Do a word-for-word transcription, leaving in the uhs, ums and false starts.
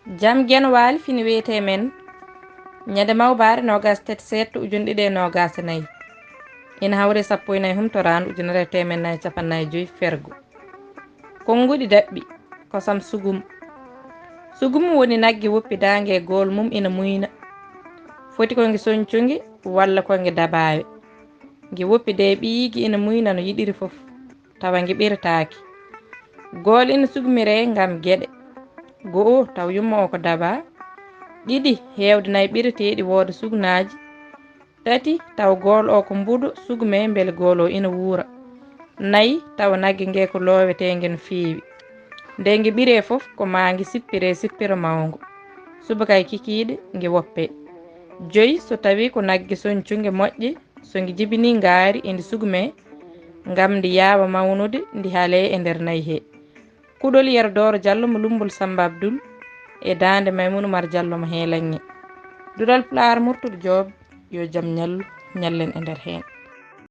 Jam Genwaali fini wiyetee men ñande mawbaare noogaas tati seetto ujunɗiɗi e noogaas e nayi, ina hawri e sappo e nayi humtoraandu ujunere e teemeɗɗe nayi e cappanɗe nayi e joy fergo. Konnguɗi daɓɓi, kosam sugum. Sugum woni nagge woppi daange e gool mum ina muyna. Foti ko nge soñcunge walla ko nge dabaawe. Nge woppi de ɓiyiigi ina muyna no yiɗiri fof, tawa nge ɓirtaaki. Gool ina sugmiree ngam geɗe. Go'o, taw yumma o ko daba. Ɗiɗi, heewde nayi ɓirteeɗi wooda sugnaaji. Tati, taw gool o ko mbuɗo sugmee mbele gool o ina wuura. Nayi, taw nagge nge ko looweteenge no feewi. Nde nge ɓiree fof ko maa nge sippiree sippiro mawngo. Subaka e kikiiɗe nge woppee. Joyi, so tawii ko nagge soñcunge moƴƴe, so nge jibinii ngaari e ndi sugmee ngam ndi yaawa mawnude, ndi halee e nder nayi hee. Kuɗol Yero Dooro Jallo mo Lummbol Sammba Abdul e daande Maymuuna Umar Jallo mo Heelaŋŋe. Duɗal Pulaar Murtuɗo Joob, yo jam ñallu, ñallen e nder heen.